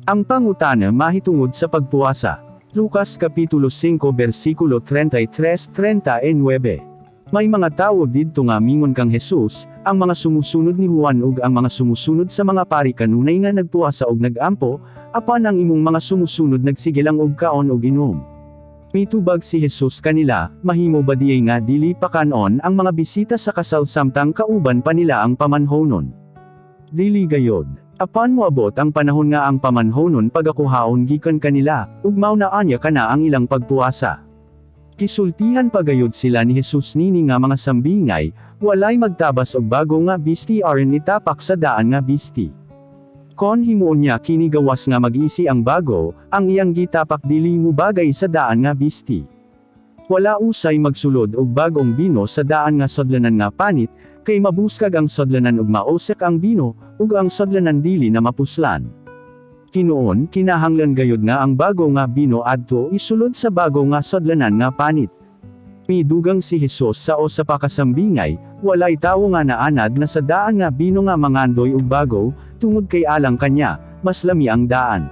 Ang pangutana mahitungod sa pagpuasa. Lucas Kapitulo 5 versikulo 33-39. May mga tawo didto nga mingon kang Jesus, "Ang mga sumusunod ni Juan ug ang mga sumusunod sa mga pari kanunay nga nagpuasa og nagampo, apan ang imong mga sumusunod nagsige lang og kaon og inom." Mitubag si Jesus kanila, "Mahimo ba diay nga dili pakan-on ang mga bisita sa kasal samtang kauban pa nila ang pamanhonon? Dili gayod. Apan moabot ang panahon nga ang pamanhonon pagakuhaon gikan kanila, ug mao na anya kana ang ilang pagpuasa." Gisultihan pa gayud sila ni Jesus nini nga mga sambingay, "Walay magtabas og bago nga bisti aron itapak sa daan nga bisti. Kon himuon niya kini, gawas nga mag-isi ang bago, ang iyang gitapak dili mo bagay sa daan nga bisti. Wala usay magsulod og bag-ong bino sa daan nga sudlanan nga panit, kay mabuskag ang sudlanan ug maosek ang bino, ug ang sudlanan dili na mapuslan. Hinuon, kinahanglan gayud nga ang bago nga bino adto isulod sa bago nga sudlanan nga panit." Midugang si Jesus sa usa pa ka sambingay, "Walay tawo nga naanad na sa daan nga bino nga mangandoy og bago, tungod kay alang kanya, mas lami ang daan."